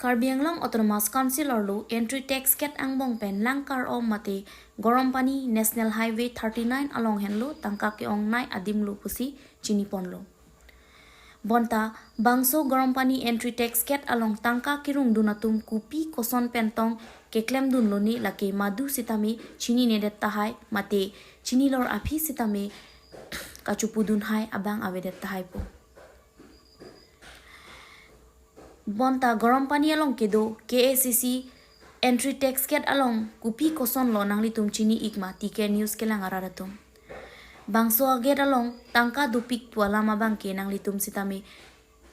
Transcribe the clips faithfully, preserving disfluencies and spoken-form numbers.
Karbi Anglong Autonomous Council arlo entry tax gate angbong pen Langkar-om mate Garampani National Highway thirty-nine along henlo tangka ke-ongnei adim lo pusi chiniponlo. Bonta bangso Garampani entry tax gate along tangka kerungdun atum kopi koson pen tong keklemdunlo ne lake madu sitame chininedet tahai mate chinilor aphi sitame kachopudun hai abang avedet tahai po. Bonta Garampani along kedo K A C C entry tax gate along kopi kosonlo nanglitum chini-ikma T K News kelang arat atum. Bangso a-gate along tangka dopik pu alam abang ke nanglitum sitame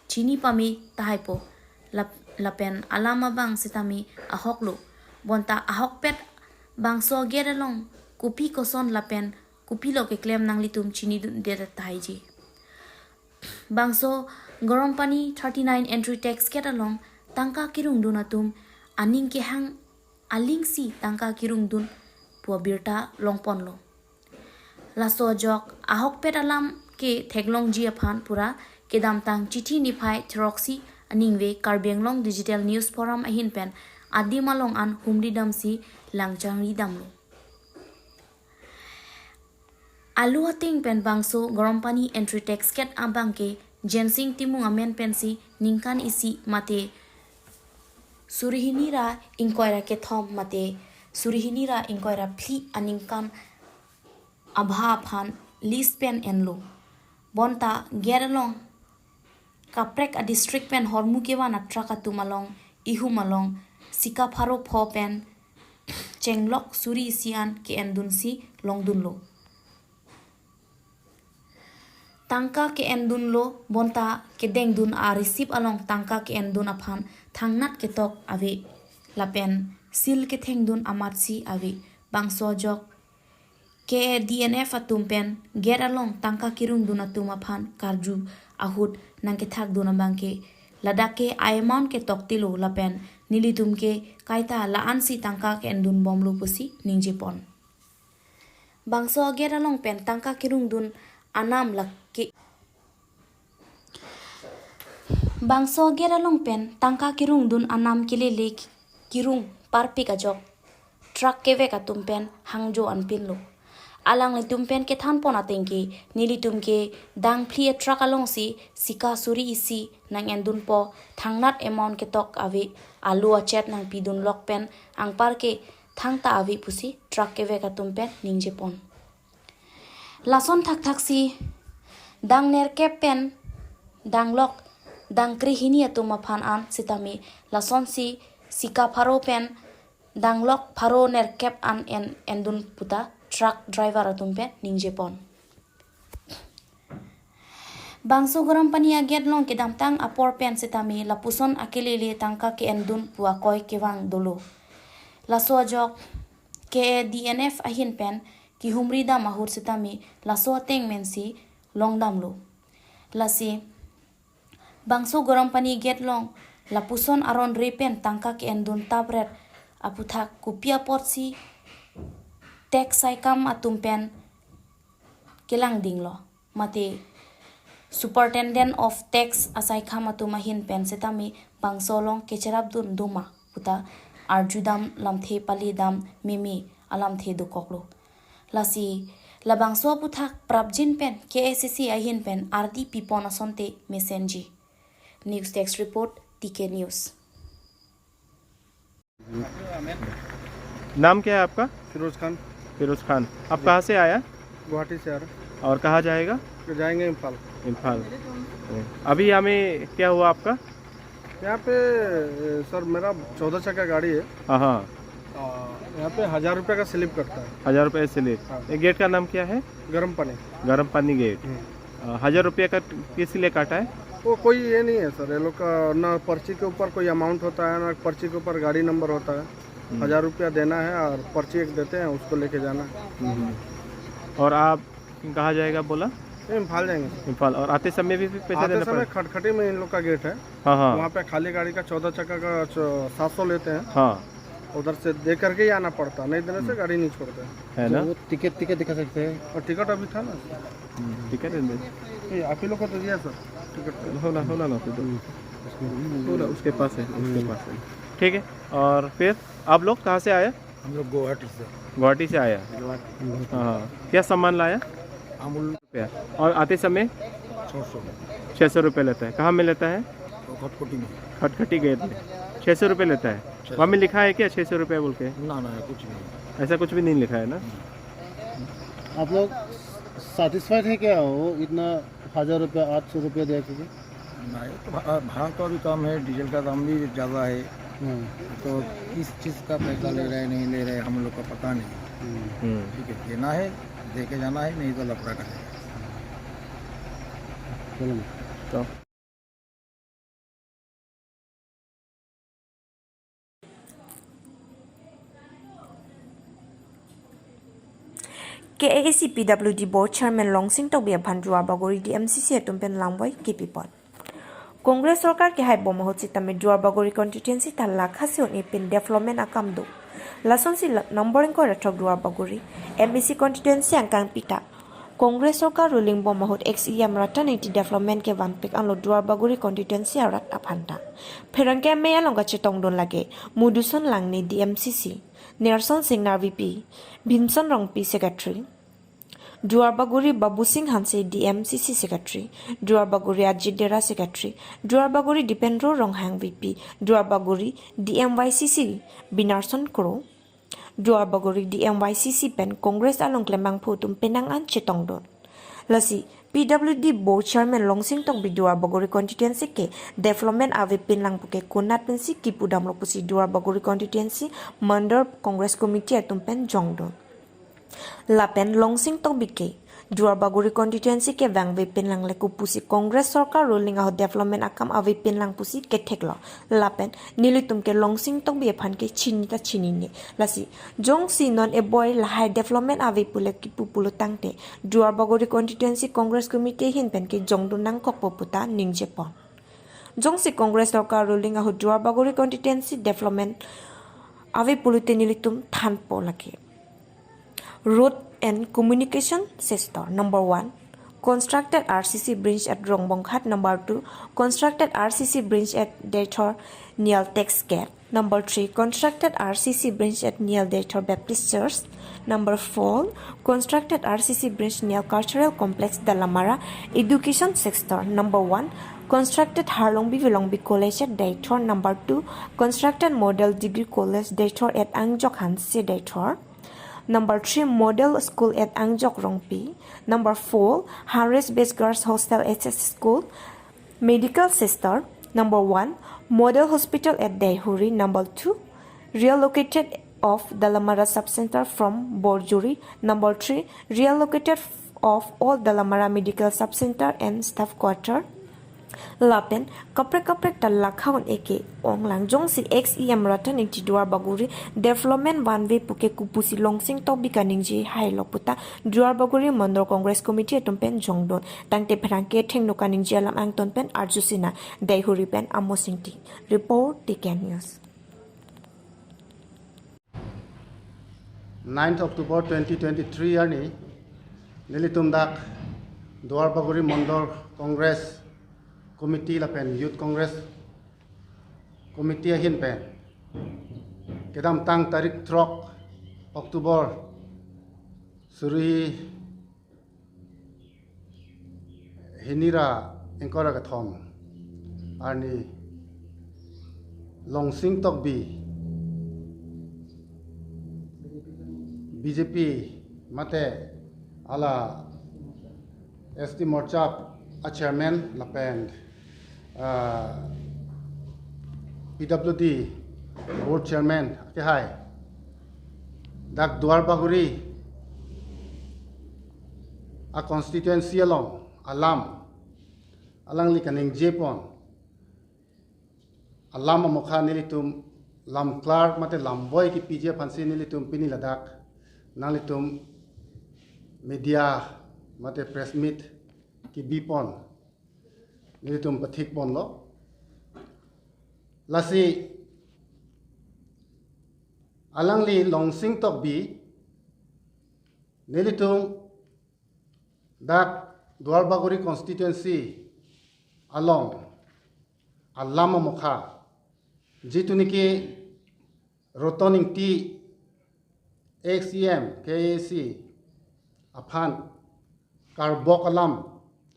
chini pame tahai po. Lap-, lapen alam abang sitame ahok lo. Bonta ahokpet bangso a-gate along kopi koson lapen kopilo keklem nanglitum chinidundet tahai ji. Bangso Garampani thirty-nine entry tax gate along tangka kerungdun atum aning kehang alingsi tangka kerungdun pu abirta longponlo. Laso ajok ahokpet alam ke theklongji aphan pura kedamtang chithi niphai throksi aningve Karbi Anglong Digital News Forum ahin pen adim along an humri damsi langchangri damlo. Alu ateng pen bangso Garampani entry tax gate abang ke Jensing Timung amen pensi ningkan isi mate suri hini ra ingkoi ra kethom mate suri hini ra ingkoi ra phli aningkan abha aphan lease pen enlo. Bonta gate along kaprek a-district pen hormu kevan a-truck atum along ihum along sika pharo pho pen chenglok suri isi an ke-endunsi longdunlo. Tangka ke-endunlo bonta kedengdun a-receipt along tangka ke-endun aphan thangnat ketok ave lapen seal kethengdun amatsi ave. Bangso ajok K A D N F atum pen gate along tangka kerungdun atum aphan karju ahut nangkethakdun abang ke ladak ke a-amount ketoktilo lapen nelitum ke kaita la-ansi tangka ke-endun bomlo pusi ningjepon. Bangso a-gate along pen tangka kerungdun anam lake Bangso a-gate along pen tangka kerungdun anam kelele kerung parpik ajok truck kevek atum pen hangjo anpinlo. Alanglitum pen kethanpon ateng ke nelitum ke dangphli a-truck alongsi sika suri isi nang-endunpo, thangnat amount ketok ave, alu achet nangpidunlok pen anpar ke thangta ave pusi truck kevek atum pen ningjepon. Lason thakthaksi dang nerkep pen danglok dang krehini atum aphan an sitame lasonsi sika pharo pen danglok pharo nerkep an en-endun puta truck driver atum pen ningjepon. Bangso Garampani a-gate along kedamtang apor pen sitame lapuson akelele tangka ke-endun pu akoi kevang dolo. Laso ajok K A D N F ahin pen kehumri dam ahut sitame laso ateng mensi longdamlo. Lasi bangso Garampani gate along lapuson aron re pen tangka ke-endun tapret aputhak kopi apotsi tax saikam atum pen kelangdinglo mate Superintendent of Tax asaikham atum ahin pen sitame bangso along kecherapdun doma puta arjudam lamthe palidam meme alamthe dokoklo. Lasi labangso aputhak prapjin pen K A C C ahin pen ardi pipon asonte mesenji. News Desk Report, T K News. नाम क्या है आपका? फिरोज खान। फिरोज खान। आप कहाँ से आया? गुवाहाटी से आ रहे। और कहाँ जाएगा? जाएंगे इम्फाल। इम्फाल। अभी यहाँ में क्या हुआ आपका? यहाँ पे सर, मेरा चौदह चक्का गाड़ी है। हाँ हाँ। यहाँ पे हजार रुपये का स्लिप कटता है। हजार रुपये स्लिप। हाँ। ये गेट का नाम क्या है? गर्म पानी। गर्म पानी गेट। हजार रुपये का किस लिए काटा है? वो कोई ये नहीं है सर, ये लोग का ना पर्ची के ऊपर कोई अमाउंट होता है, ना पर्ची के ऊपर गाड़ी नंबर होता है। हम्म। हजार रुपया देना है और पर्ची एक देते हैं, उसको लेके जाना है। हम्म। और आप कहाँ जाएगा बोला? इम्फाल जाएंगे। इम्फाल। और आते समय भी पैसा आते देना समय पड़ेगा? खटखटी में इन लोग का गेट है। हाँ हाँ। वहाँ पे खाली गाड़ी का चौदह चक्का का सात सौ लेते हैं। हाँ। उधर से दे करके ही आना पड़ता, नहीं देने से गाड़ी नहीं छोड़ते। है ना? वो टिकट टिकट दिखा सकते हैं। और टिकट अभी था ना। हम्म, टिकट है नहीं? ये आप ही लोग को तो दिया सर टिकट। होला होला ना तो। पूरा उसके पास है, उसके पास है। ठीक है, और फिर आप लोग कहाँ से आए? हम लोग गुवाहाटी से। गुवाहाटी से आया। हाँ, क्या सामान लाया? अमूल। रुपया। और आते समय? छः सौ। छः सौ रुपये लेता है। कहाँ में लेता है? वो खटखटी में। खटखटी गेट में। छः सौ रुपये लेता है। छः सौ। वहाँ में लिखा है क्या छः सौ रुपये बोल के? ना, ना, कुछ नहीं। ऐसा कुछ भी नहीं लिखा है ना? आप लोग सेटिस्फाइड है क्या, वो इतना हजार रुपया, आठ सौ रुपया दे के? नहीं, तो भा-, भाड़ा तो अभी कम है, डीजल का दाम भी ज़्यादा है। हम्म। तो किस चीज़ का पैसा ले रहे हैं, नहीं ले रहे हैं, हम लोग का पता नहीं। हम्म। हम्म। ठीक है, देना है, दे के जाना है, नहीं तो लफड़ा करेगा। चलो। तो K A A C P W D Board Chairman Longsing Tokbi aphan Duarbagori D M C C atum pen langvoi kipipon. Congress sorkar kehai bom ahut sitame Duarbagori constituency ta lakha si un-e pen development akam do. Lasonsi la-, number ingkoi ra throk Duarbagori M A C constituency angkang pita Congress sorkar ruling bom ahut ex E M Ratan Engti development kevanpik anlo Duarbagori constituency arat aphanta. Pherangke amei along kachetongdun lake Madhuson Langne D M C C, Nelson Singnar V P, Bhimson Rongpi Secretary, Duarbagori Babu Sing Hanse D M C C Secretary, Duarbagori Ajit Dera Secretary, Duarbagori Dipendro Ronghang V P, Duarbagori D M Y C C Binarson Kro, Duarbagori D M Y C C pen Congress along klembangphu atum penang an chetongdun. Lasi P W D Board Chairman Longsing Tokbi Duarbagori constituency ke development avepin lang puke konat pensi kipudamlo pusi Duarbagori constituency Mandal Congress Committee atum pen jongdun. Lapen Longsing Tokbi ke Duarbagori constituency ke vangvepin lang le kopusi Congress sorkar ruling ahut development akam avepin lang pusi ketheklo. Lapen nelitum ke Longsing Tokbi aphan ke chini ta chinine. Lasi jongsi non eboi lahai development ave pule kipu pulo tangte Duarbagori constituency Congress committee ahin pen ke jongdun nangkokpo puta ningjepon. Jongsi Congress sorkar ruling ahut Duarbagori constituency development ave pulute nelitum thanpo lake. Road and Communication Sector, number one, constructed R C C bridge at Rongbonghat. Number two, constructed R C C bridge at Deithor near Tax Gate. Number three, constructed R C C bridge at near Deithor Baptist Church. Number four, constructed R C C bridge near Cultural Complex Dalamara. Education Sector, number one, constructed Harlongbi Vilongbi College at Deithor. Number two, constructed Model Degree College Deithor at Angjok Hanse Deithor. Number three, Model School at Angjok Rongpi. Number four, Hundred Best Girls Hostel S S School. Medical Sector. Number one, Model Hospital at Deihori. Number two, relocated of Dalamara Sub Center from Borjuri. Number three, relocated of all Dalamara Medical Sub Center and Staff Quarter. Lapen kaprek kaprek ta lakha un-e ke onglang. Jongsi ex E M Ratan Engti Duarbagori development vanve puke kopusi Longsing Tokbi kaningje hailo puta Duarbagori Mandal Congress Committee atum pen jongdun. Tangte pherangke thengno kaningje alam angton pen arjusina. Deihori pen Amos Ingti. Report T K News. Ninth October twenty twenty-three arni nelitum dak Duarbagori Mandal Congress Committee lapen Youth Congress Committee ahin pen kedamtang tarik throk October suri hini ra ingkoi ra kethom arni Longsing Tokbi B J P mate hala S T Morcha a chairman lapen ah, P W D board chairman kehai dak Duarbagori a constituency along alam alangli kaningjepon alam amokha nelitum lamklar mate lamboi kipiji aphansi nelitum pini ladak nanglitum media mate press meet kibipon nelitum pathikponlo. Lasi alangli Longsing Tokbi nelitum dak Duarbagori constituency along alam amokha, jitu niki Roton Ingti, ex E M, K A C aphan karbok alam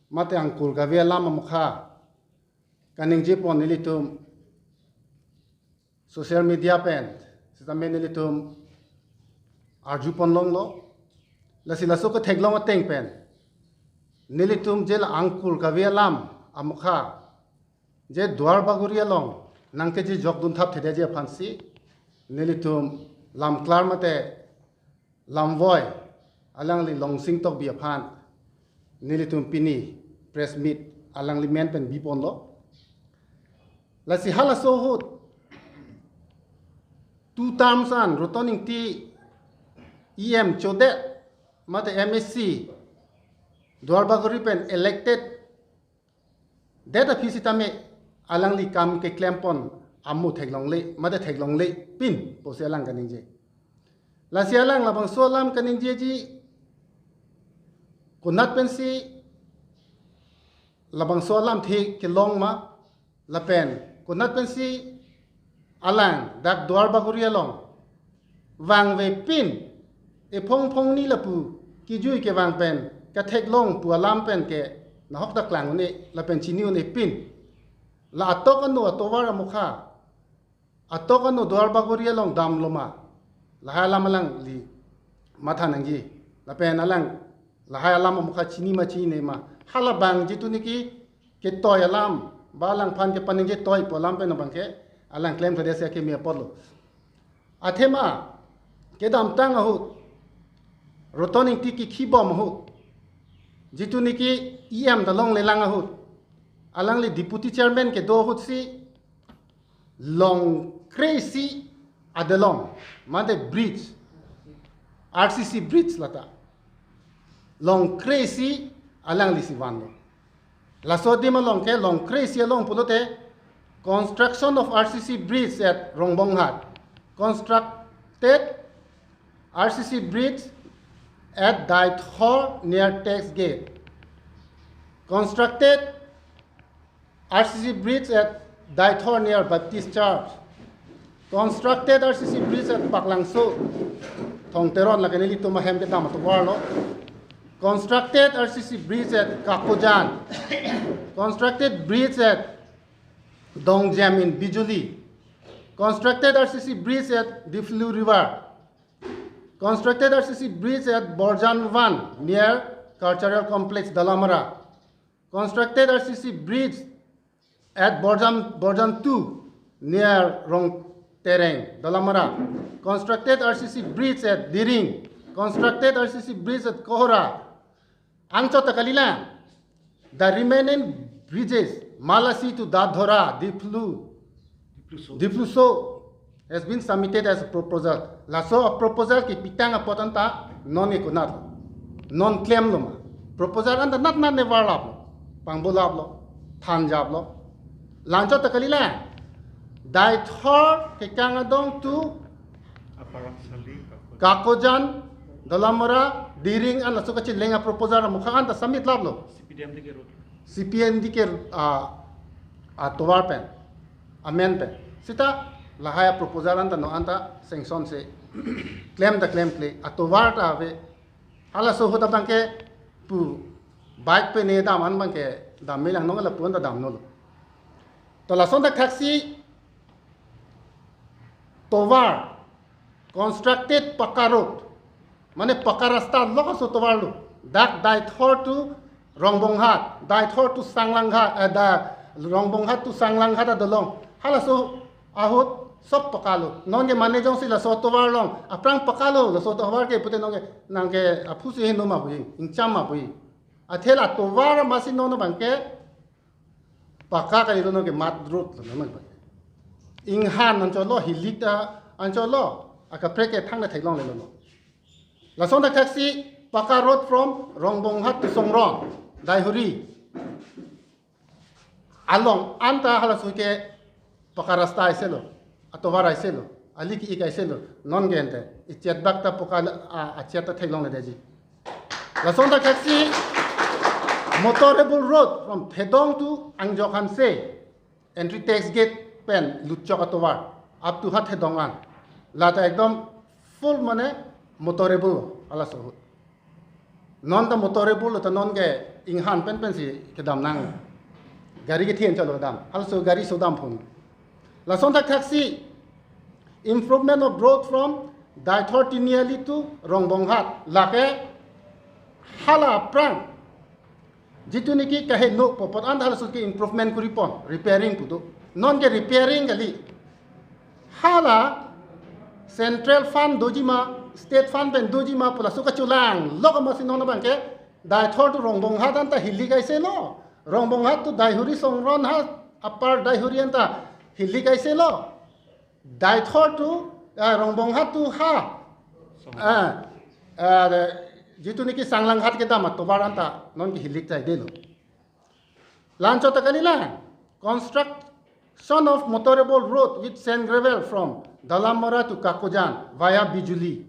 mate angkur kave alam amokha kaningje pon nelitum social media pen sitame nelitum arju pon longlo. Lasi laso ketheklong ateng pen nelitum je la angkur kave alam amokha je Duar Bagori along nangkeje jokdun thap thedetji aphansi nelitum lamklar mate lamvoi alangli Longsing Tokbi aphan nelitum pini press meet alangli men pen biponlo. Lasi halaso ahut two terms an Roton Ingti E M chodet mate M A C Duar Bagori pen elected det aphi sitame alangli kam keklem pon amo theklongle mate theklongle pin pusi alang kaningje. Lasi alang labangso alam kaningjeji konat pensi labangso alamthe kelong ma lapen konat pensi alang dak Duar Bagori along vangve pin, ephong phongni lapu kijui kevang pen ketheklong pu alam pen ke nahok ta klang un-e lapen chini un-e pin. La atok anu atovar amokha, atok anu Duar Bagori along damlo ma, lahai alam alangli matha nangji. Lapen alang lahai alam amokha chini ma chinine ma, halabang jitu niki ketoi alam ba alangphan kepaningje toi pu alam pen abangke alang klemkledet si akeme apotlo. Athema kedamtang ahut Roton Ingti kikhibom ahut, jitu niki E M ta longlelang ahut, alangli deputy chairman kedo ahutsi Longkre isi adelong mate bridge, R C C bridge lata Longkre isi alanglisi vanlo. Laso adim along ke Longkre isi along pulote construction of R C C bridge at Rongbonghat, constructed R C C bridge at Daithor near tax gate, constructed R C C bridge at Daithor near Baptist Church, constructed R C C bridge at Paklangso, Thong Teron, lake nelitum ahem kedam atovarlo. Constructed R C C bridge at Kakojan. Constructed bridge at Dongjem in Bijuli. Constructed R C C bridge at Diplu River. Constructed R C C bridge at Borjan one near Cultural Complex, Dolamara. Constructed R C C bridge at Borjan, Borjan two near Rongtereng, Dolamara. Constructed R C C bridge at Diring. Constructed R C C bridge at Kohora. Anchot ta kalilang. The remaining bridges, Malasi to Dadhora, Diplu, Dipluso has been submitted as a proposal. Laso a proposal kepitang apot anta non ekunat non klemlo ma. Proposal anta natnat ne varlaplo, pangbolaplo, thanjaplo. Lanchot ta kalilang. Daithor kekang adong to Aparak Sali, Kakojan, Dolamara, Diring an laso kachileng a proposal amokha anta submit laplo. C P D M D K road. C P M D K, ah, atovar pen, amen pen. Sita lahai a proposal anta non anta sanction si klem ta klemkle, atovar ta ave. Halaso ahut abangke pu bike pen ne dam an abangke dam melang non lapu anta damnolo. To lason ta khaksi tovar constructed pakka road, mane pakka rasta lo, halaso tovarlo. Dak Daithor to Rongbonghat, Daithor to Sanglanghat, eh, da Rongbonghat to Sanglanghat adolong, halaso ahut sob pakkalo. Nonke mane jongsi laso tovar along aphrang pakkalo, laso tovar ke pute nonke nangke aphusi heno ma puji, ingcham ma puji. Athe la tovar masi non abangke pakka kalilo, nonke mud road lo non abangke. Inghan anchotlo, hilik ta anchotlo, akaprek ke thangta theklonglelo non. Lason ta khaksi pakka road from Rongbonghat to Songron, Daihuri along anta halaso ke pakka rasta aiselo, atovar aiselo, ali ki-ik aiselo, nonke ante ichet bak ta pakka, a, achet ta theklongledetji. Lason ta khaksi motorable road from Thedong to Angjok Hanse, entry tax gate pen lutchok atovar up to Hathedong an. Lata ekdom full mane motorable halaso ahut. Non ta motorable ta non ke inghan pen pensi kedam nang. Gari kethe an chalo kedam. Halaso gari sodam phun. Lason thakthaksi improvement of road from Daithor Tiniali to Rongbonghat. Lake hala aphrang jitu niki kaheno pu apot an halaso ke improvement kuri pon, repairing pu do. Non ke repairing kali. Hala central fund doji ma, state fund pen doji ma pu laso kachelanglo amatsi non abang ke Daithor to Rongbonghat an ta hilik aise lo. Rongbonghat to Daihuri Songron ha, Upper Daihuri an ta hilik aise lo. Daithor to, ah, Rongbonghat to ha, ah, ah, jitu niki Sanglanghat kedam atovar an ta non ke hilik tai delo. La-anchot ta kalilang, construction of motorable road with sand gravel from Dalamara to Kakojan via Bijuli.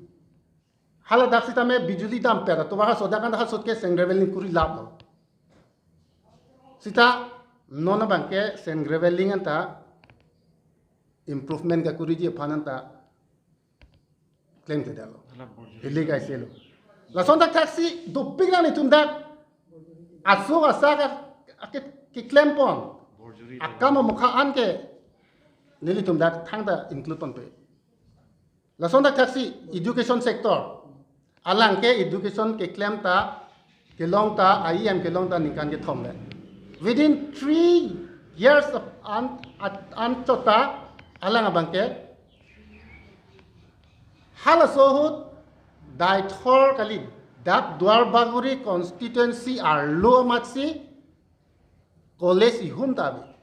Hala dak sitame Bijuli dam pet atovar halaso dak an halaso ke sand graveling kuri lap lo. Sita non abang ke sand graveling an ta improvement kakuriji aphan an ta klemkledetlo. Hilik aise lo. Lason thakthaksi dopik nang nelitum dak aso asa ka, ake keklem pon. Akam amokha an ke nelitum dak thangta include ponpe. Lason thakthaksi education sector. Alang ke education keklem ta, kelong ta, I E M kelong ta ningkan kethom le. Within three years of an, at, anchot ta, alang abang ke halaso ahut Daithor kali, dak Duarbagori constituency arlo amatsi college ihum ta ave.